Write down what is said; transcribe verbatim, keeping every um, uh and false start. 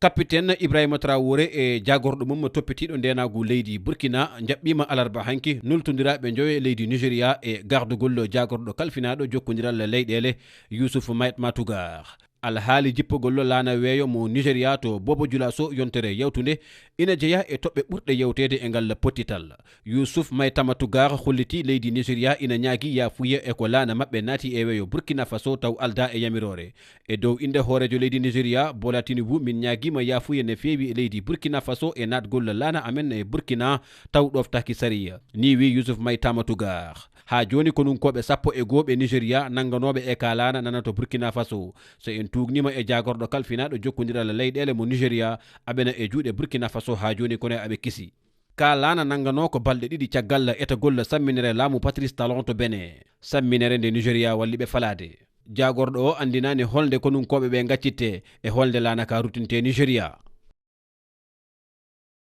Kapiten Ibrahima Traoré e jaagorɗo mum toppitiiɗo ndeenaagu leydi Burkina njaɓɓiima alarba hanki nultondiraaɓe njoyo leydi Nigeria e gardugol jaagorɗo kalfinaaɗo jokkondiral leyɗeele Yusuf Maitma Tugar. Alhaali jippogol laana weeyo mo Nigeria to Bobo Julaso yontere yawtunde ina jeyaa e toɓɓe ɓurɗe yewteede e ngal pottital. Yusuf Maitama Tugar holliti leydi Nigeria ina ñaagi yaafuye e ko laana maɓɓe naati e weeyo Burkina Faso taw aldaa e yamiroore. E dow innde hooreejo leydi Nigeria, Bola Tinubu, min ñaagiima yaafuye ne feewi e leydi Burkina Faso e naatgol laana amen e Burkina taw ɗoftaaki sariya. Nii wii Yusuf Maitama Tugar. Haa jooni konunkooɓe sappo e goo ɓe Nigeria nannganooɓe e ka laana nana to Burkina Faso. So en tuugniima e jaagorɗo kalfinaaɗo jokkondiral leyɗeele mo Nigeria, aɓena e juuɗe Burkina Faso haa jooni kono aɓe kisi. Ka laana nannganoo ko balɗe ɗiɗi caggal etagol samminere laamu Patrice Talon to Benin. Samminere nde Nigeria walli ɓe falaade. Jaagorɗo o anndinaani holnde konunkooɓe ɓe ngaccitte e holnde laana ka ruttinte Nigeria.